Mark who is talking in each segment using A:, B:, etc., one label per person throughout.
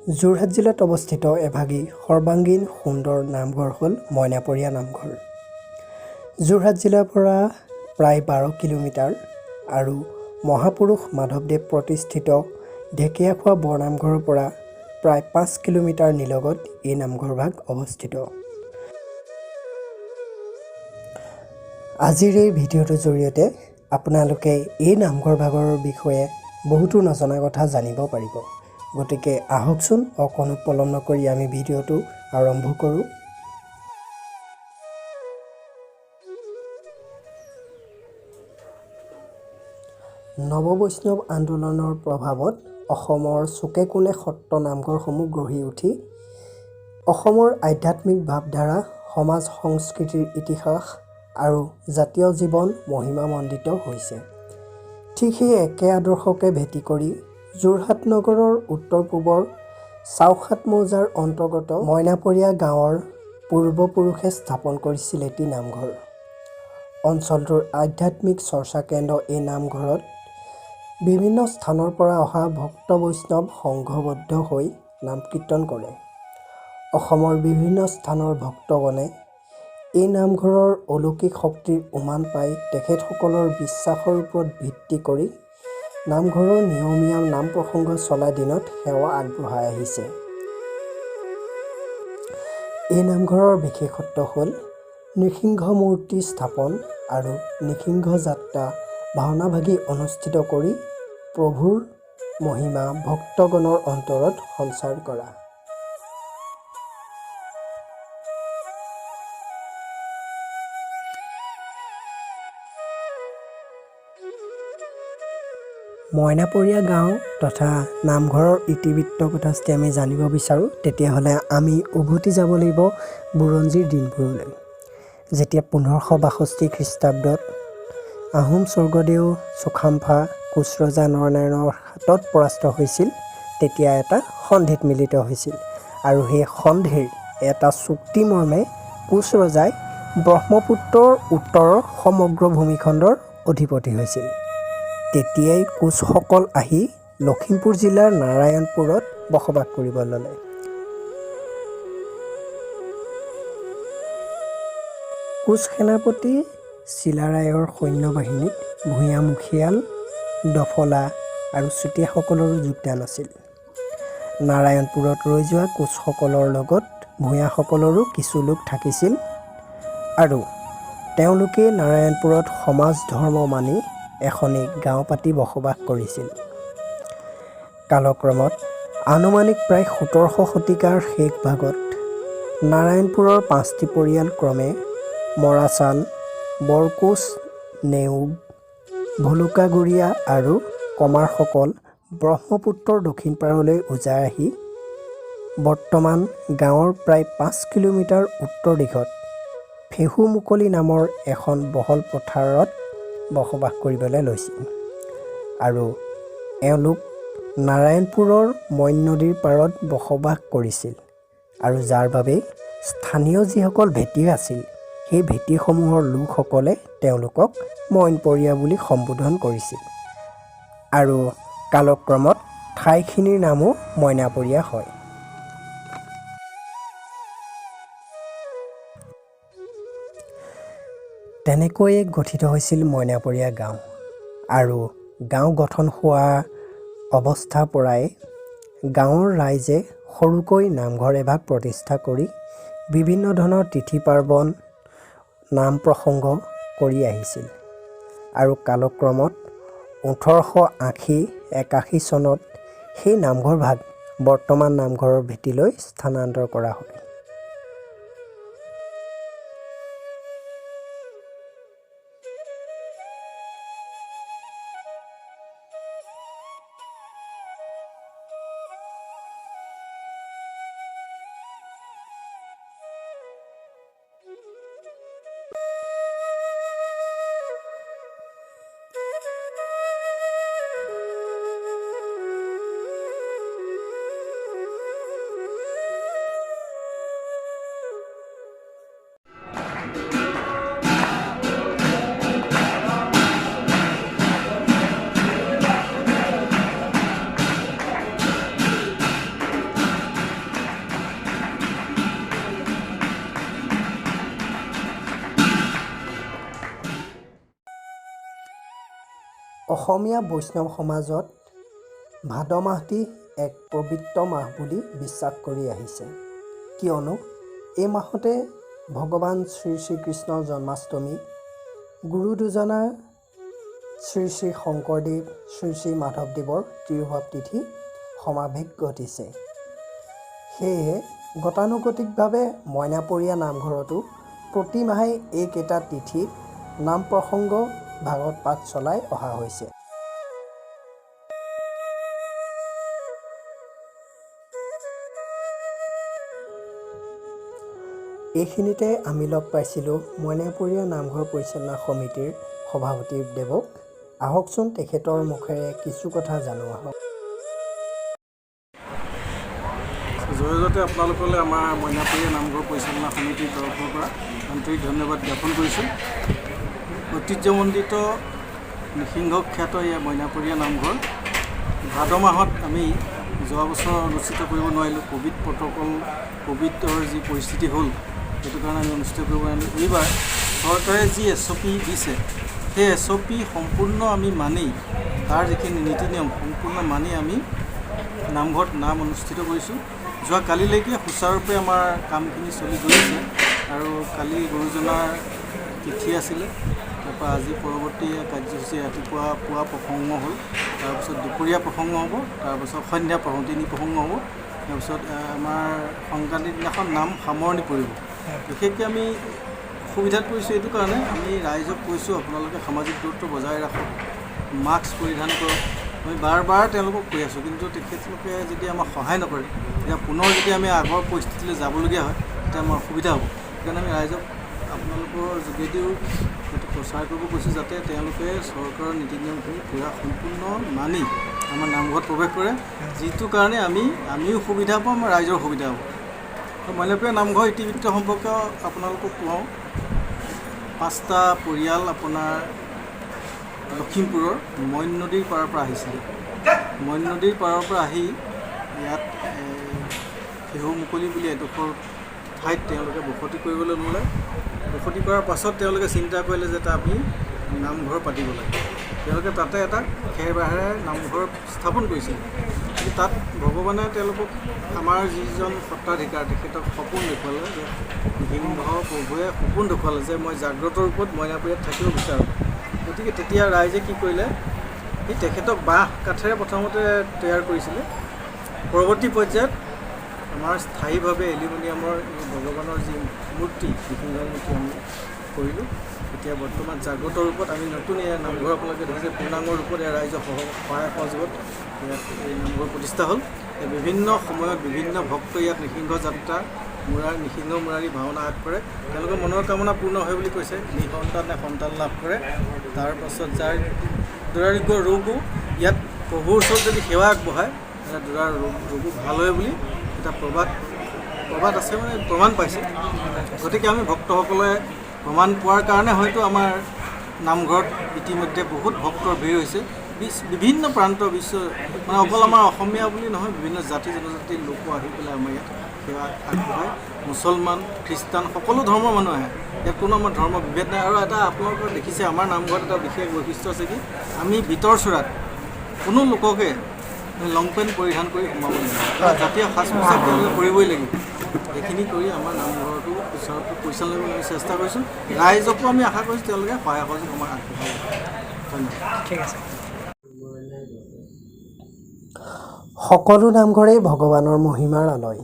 A: যোৰহাট জিলাত অৱস্থিত এভাগি সৰ্বাংগীন সুন্দৰ নামঘৰ হ'ল মইনাপৰীয়া নামঘৰ। যোৰহাট জিলাৰ পৰা প্ৰায় 12 কিলোমিটাৰ আৰু মহাপুৰুষ মাধৱদেৱ প্ৰতিষ্ঠিত ঢেকীয়াখোৱা বৰনামঘৰৰ পৰা প্ৰায় 5 কিলোমিটাৰ নিলগত এই নামঘৰভাগ অৱস্থিত। আজিৰ এই ভিডিঅ'টোৰ জৰিয়তে আপোনালোকে এই নামঘৰভাগৰ বিষয়ে বহুতো নজনা কথা জানিব পাৰিব। গতিকে আহকচোন, অকণো পলম নকৰি আমি ভিডিঅ'টো আৰম্ভ কৰোঁ। নৱবৈষ্ণৱ আন্দোলনৰ প্ৰভাৱত অসমৰ চুকে কোণে সত্ৰ নামঘৰসমূহ গঢ়ি উঠি অসমৰ আধ্যাত্মিক ভাৱধাৰা, সমাজ সংস্কৃতিৰ ইতিহাস আৰু জাতীয় জীৱন মহিমামণ্ডিত হৈছে। ঠিক সেই একে আদৰ্শকে ভেটি কৰি যোৰহাট নগৰৰ উত্তৰ পূবৰ চাওখাট মৌজাৰ অন্তৰ্গত মইনাপৰীয়া গাঁৱৰ পূৰ্বপুৰুষে স্থাপন কৰিছিল এটি নামঘৰ। অঞ্চলটোৰ আধ্যাত্মিক চৰ্চা কেন্দ্ৰ এই নামঘৰত বিভিন্ন স্থানৰ পৰা অহা ভক্ত বৈষ্ণৱ সংঘবদ্ধ হৈ নাম কীৰ্তন কৰে। অসমৰ বিভিন্ন স্থানৰ ভক্তগণে এই নামঘৰৰ অলৌকিক শক্তিৰ উমান পাই তেখেতসকলৰ বিশ্বাসৰ ওপৰত ভিত্তি কৰি নামঘৰৰ নিয়মীয়া নাম প্ৰসংগ চলা দিনত সেৱা আগবঢ়াই আহিছে। এই নামঘৰৰ বিশেষত্ব হ'ল নৃসিংহ মূৰ্তি স্থাপন আৰু নৃসিংহ যাত্ৰা ভাওনাভাগি অনুষ্ঠিত কৰি প্ৰভুৰ মহিমা ভক্তগণৰ অন্তৰত সঞ্চাৰ কৰা। মইনাপৰীয়া গাঁও তথা নামঘৰৰ ইতিবৃত্ত কথা যদি আমি জানিব বিচাৰোঁ, তেতিয়াহ'লে আমি উভতি যাব লাগিব বুৰঞ্জীৰ দিনবোৰলৈ, যেতিয়া 1562 খ্ৰীষ্টাব্দত আহোম স্বৰ্গদেউ চুখামফা কোচ ৰজা নৰনাৰায়ণৰ হাতত পৰাস্ত হৈছিল। তেতিয়া এটা সন্ধিত মিলিত হৈছিল আৰু সেই সন্ধিৰ এটা চুক্তিমৰ্মে কোচ ৰজাই ব্ৰহ্মপুত্ৰৰ উত্তৰৰ সমগ্ৰ ভূমিখণ্ডৰ অধিপতি হৈছিল। তেতিয়াই কোচসকল আহি লখিমপুৰ জিলাৰ নাৰায়ণপুৰত বসবাস কৰিব ল'লে। কোচ সেনাপতি চিলাৰায়ৰ সৈন্যবাহিনীত ভূঞা মুখিয়াল, দফলা আৰু চুতীয়াসকলৰো যোগদান আছিল। নাৰায়ণপুৰত ৰৈ যোৱা কোচসকলৰ লগত ভূঞাসকলৰো কিছু লোক থাকিছিল আৰু তেওঁলোকে নাৰায়ণপুৰত সমাজ ধৰ্ম মানি এখনি গাঁও পাতি বসবাস কৰিছিল। কালক্ৰমত আনুমানিক প্ৰায় 1700 শতিকাৰ শেষ ভাগত নাৰায়ণপুৰৰ 5টি পৰিয়াল ক্ৰমে মৰাচাল, বৰকোচ, নেওগ, ভলুকাগুৰীয়া আৰু কমাৰসকল ব্ৰহ্মপুত্ৰৰ দক্ষিণ পাৰলৈ উজাই আহি বৰ্তমান গাঁৱৰ প্ৰায় 5 কিলোমিটাৰ উত্তৰ দিশত ফেহু মুকলি নামৰ এখন বহল পথাৰত বসবাস কৰিবলৈ লৈছিল আৰু এওঁলোক নাৰায়ণপুৰৰ মইন নদীৰ পাৰত বসবাস কৰিছিল আৰু যাৰ বাবে স্থানীয় যিসকল ভেটি আছিল, সেই ভেটিসমূহৰ লোকসকলে তেওঁলোকক মইনপৰীয়া বুলি সম্বোধন কৰিছিল আৰু কালক্ৰমত ঠাইখিনিৰ নামো মইনাপৰীয়া হয়। তেনেকৈয়ে গঠিত হৈছিল মইনাপৰীয়া গাঁও আৰু গাঁও গঠন হোৱা অৱস্থাৰ পৰাই গাঁৱৰ ৰাইজে সৰুকৈ নামঘৰ এভাগ প্ৰতিষ্ঠা কৰি বিভিন্ন ধৰণৰ তিথি পাৰ্বণ, নাম প্ৰসংগ কৰি আহিছিল আৰু কালক্ৰমত 1880-81 চনত সেই নামঘৰ ভাগ বৰ্তমান নামঘৰৰ ভেটিলৈ স্থানান্তৰ কৰা হয়। অসমীয়া বৈষ্ণৱ সমাজত ভাদ মাহটি এক পবিত্ৰ মাহ বুলি বিশ্বাস কৰি আহিছে, কিয়নো এই মাহতে ভগৱান শ্ৰী শ্ৰীকৃষ্ণৰ জন্মাষ্টমী, গুৰু দুজনাৰ শ্ৰী শ্ৰী শংকৰদেৱ, শ্ৰী শ্ৰী মাধৱদেৱৰ তিৰোভাৱ তিথি সমাৱেশ ঘটিছে। সেয়েহে গতানুগতিকভাৱে মইনাপৰীয়া নামঘৰতো প্ৰতিমাহে এইকেইটা তিথিত নাম প্ৰসংগ, ভাগৱত পাঠ চলাই অহা হৈছে। এইখিনিতে আমি লগ পাইছিলোঁ মইনাপৰীয়া নামঘৰ পৰিচালনা সমিতিৰ সভাপতি দেৱক। আহকচোন তেখেতৰ মুখেৰে কিছু কথা জানো আহক।
B: জয়জয়তে আপোনালোকলৈ আমাৰ মইনাপৰীয়া নামঘৰ পৰিচালনা সমিতিৰ তৰফৰ পৰা আন্তৰিক ধন্যবাদ জ্ঞাপন কৰিছোঁ। ঐতিহ্যমণ্ডিত নৃসিংহ খ্যাত এই মইনাপৰীয়া নামঘৰ ভাদ মাহত আমি যোৱা বছৰ অনুষ্ঠিত কৰিব নোৱাৰিলোঁ। ক'ভিড প্ৰট'কল, ক'ভিডৰ যি পৰিস্থিতি হ'ল, সেইটো কাৰণে আমি অনুষ্ঠিত কৰিব নোৱাৰিলোঁ। এইবাৰ চৰকাৰে যি SOP দিছে, সেই SOP সম্পূৰ্ণ আমি মানি, তাৰ যিখিনি নীতি নিয়ম সম্পূৰ্ণ মানি আমি নামঘৰত নাম অনুষ্ঠিত কৰিছোঁ। যোৱা কালিলৈকে সুচাৰুৰূপে আমাৰ কামখিনি চলি গৈ আছে। আৰু কালি গুৰুজনাৰ তিথি আছিলে, তাৰপৰা আজি পৰৱৰ্তী কাৰ্যসূচী ৰাতিপুৱা পুৱা প্ৰসংগ হ'ল, তাৰপিছত দুপৰীয়া প্ৰসংগ হ'ব, তাৰপিছত সন্ধ্যা প্ৰসংগ, তিনি প্ৰসংগ হ'ব। তাৰপিছত আমাৰ সংক্ৰান্তিৰ দিনাখন নাম সামৰণি পৰিব। বিশেষকৈ আমি অসুবিধাত পৰিছোঁ এইটো কাৰণে, আমি ৰাইজক কৈছোঁ আপোনালোকে সামাজিক দূৰত্ব বজাই ৰাখক, মাস্ক পৰিধান কৰক। আমি বাৰ বাৰ তেওঁলোকক কৈ আছোঁ, কিন্তু তেখেতলোকে যদি আমাক সহায় নকৰে, তেতিয়া পুনৰ যদি আমি আগৰ পৰিস্থিতিলৈ যাবলগীয়া হয়, তেতিয়া আমাৰ অসুবিধা হ'ব। সেইকাৰণে আমি ৰাইজক আপোনালোকৰ যোগেদিও সেইটো প্ৰচাৰ কৰিব কৈছোঁ, যাতে তেওঁলোকে চৰকাৰৰ নীতি নিয়মখিনি পূৰা সম্পূৰ্ণ মানি আমাৰ নামঘৰত প্ৰৱেশ কৰে, যিটো কাৰণে আমিও সুবিধা পাম, আমাৰ ৰাইজৰ সুবিধা হ'ব। মইনাপৰীয়া নামঘৰ ইতিবৃত্ত সম্পৰ্কে আপোনালোকক কওঁ, 5টা পৰিয়াল আপোনাৰ লখিমপুৰৰ মইন নদীৰ পাৰৰ পৰা আহিছিলে। মইন নদীৰ পাৰৰ পৰা আহি ইয়াত ফেহু মুকলি বুলি এডোখৰ ঠাইত তেওঁলোকে বসতি কৰিবলৈ ল'লে। বসতি কৰাৰ পাছত তেওঁলোকে চিন্তা কৰিলে যে তাত আমি নামঘৰ পাতিব লাগে। তেওঁলোকে তাতে এটা খেৰ বাঁহেৰে নামঘৰ স্থাপন কৰিছিল। কিন্তু তাত ভগৱানে তেওঁলোকক, আমাৰ যিজন সত্ৰাধিকাৰ, তেখেতক সপোন দেখুৱালে যে নৃসিংহ প্ৰভুৱে সপোন দেখুৱালে যে মই জাগ্ৰত ৰূপত মইনাপৰীয়াত থাকিব বিচাৰোঁ। গতিকে তেতিয়া ৰাইজে কি কৰিলে, সেই তেখেতক বাঁহ কাঠেৰে প্ৰথমতে তৈয়াৰ কৰিছিলে। পৰৱৰ্তী পৰ্যায়ত আমাৰ স্থায়ীভাৱে এলুমিনিয়ামৰ এই ভগৱানৰ যি মূৰ্তি, নৃসিংহ মূৰ্তি আমি কৰিলোঁ। এতিয়া বৰ্তমান জাগ্ৰত ৰূপত আমি নতুন এই নামঘৰ আপোনালোকে দেখিছে, পূৰ্ণাংগ ৰূপত এয়া ৰাইজৰ সহায় সহযোগত ইয়াত এই নামঘৰ প্ৰতিষ্ঠা হ'ল। বিভিন্ন সময়ত বিভিন্ন ভক্ত ইয়াত নৃসিংহ যাত্ৰা, নৃসিংহ মুৰাৰী ভাওনা আগ কৰে। তেওঁলোকৰ মনৰ কামনা পূৰ্ণ হয় বুলি কৈছে। নিসন্তানে সন্তান লাভ কৰে। তাৰপাছত যাৰ দুৰাৰোগ্য ৰোগো ইয়াত প্ৰভুৰ ওচৰত যদি সেৱা আগবঢ়ায়, তেতিয়া দুৰাৰ ৰোগো ভাল হয় বুলি এটা প্ৰবাদ আছে, মানে প্ৰমাণ পাইছে। গতিকে আমি ভক্তসকলে প্ৰমাণ পোৱাৰ কাৰণে হয়তো আমাৰ নামঘৰত ইতিমধ্যে বহুত ভক্তৰ ভিৰ হৈছে। বিভিন্ন প্ৰান্ত বিশ্ব, মানে অকল আমাৰ অসমীয়া বুলি নহয়, বিভিন্ন জাতি জনজাতিৰ লোকো আহি পেলাই আমাৰ ইয়াত সেৱা আগবঢ়ায়। মুছলমান, খ্ৰীষ্টান সকলো ধৰ্মৰ মানুহ আহে। ইয়াত কোনো আমাৰ ধৰ্ম বিভেদ নাই। আৰু এটা আপোনালোকে দেখিছে, আমাৰ নামঘৰত এটা বিশেষ বৈশিষ্ট্য আছে কি, আমি ভিতৰ চোৰাত কোনো লোককে লং পেণ্ট পৰিধান কৰি সোমাব লাগিব, জাতীয় সাজ পোছাক তেওঁলোকে কৰিবই লাগিব। সেইখিনি কৰি আমাৰ নামঘৰটো সুচাৰুৰূপে পৰিচালনা কৰিবলৈ আমি চেষ্টা কৰিছোঁ। ৰাইজকো আমি আশা কৰিছোঁ তেওঁলোকে সহায় সহযোগ আমাক আগবঢ়াব। ধন্যবাদ।
C: ঠিক আছে।
A: সকলো নামঘৰেই ভগৱানৰ মহিমাৰ আলয়।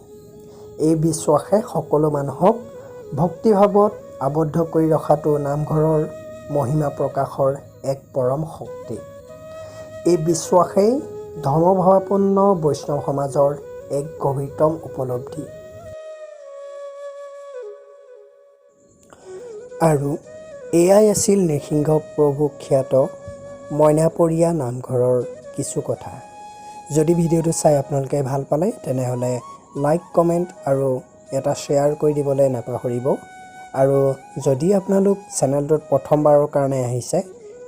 A: এই বিশ্বাসে সকলো মানুহক ভক্তিভাৱত আবদ্ধ কৰি ৰখাটো নামঘৰৰ মহিমা প্ৰকাশৰ এক পৰম শক্তি। এই বিশ্বাসেই ধৰ্মভাৱাপন্ন বৈষ্ণৱ সমাজৰ এক গভীৰতম উপলব্ধি। আৰু এয়াই আছিল নৃসিংহ প্ৰভু খ্যাত মইনাপৰীয়া নামঘৰৰ কিছু কথা। যদি ভিডিঅ'টো চাই আপোনালোকে ভাল পালে, তেনেহ'লে লাইক, কমেণ্ট আৰু এটা শ্বেয়াৰ কৰি দিবলৈ নাপাহৰিব। আৰু যদি আপোনালোক চেনেলটোত প্ৰথমবাৰৰ কাৰণে আহিছে,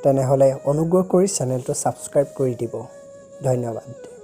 A: তেনেহ'লে অনুগ্ৰহ কৰি চেনেলটো ছাবস্ক্ৰাইব কৰি দিব। ধন্যবাদ।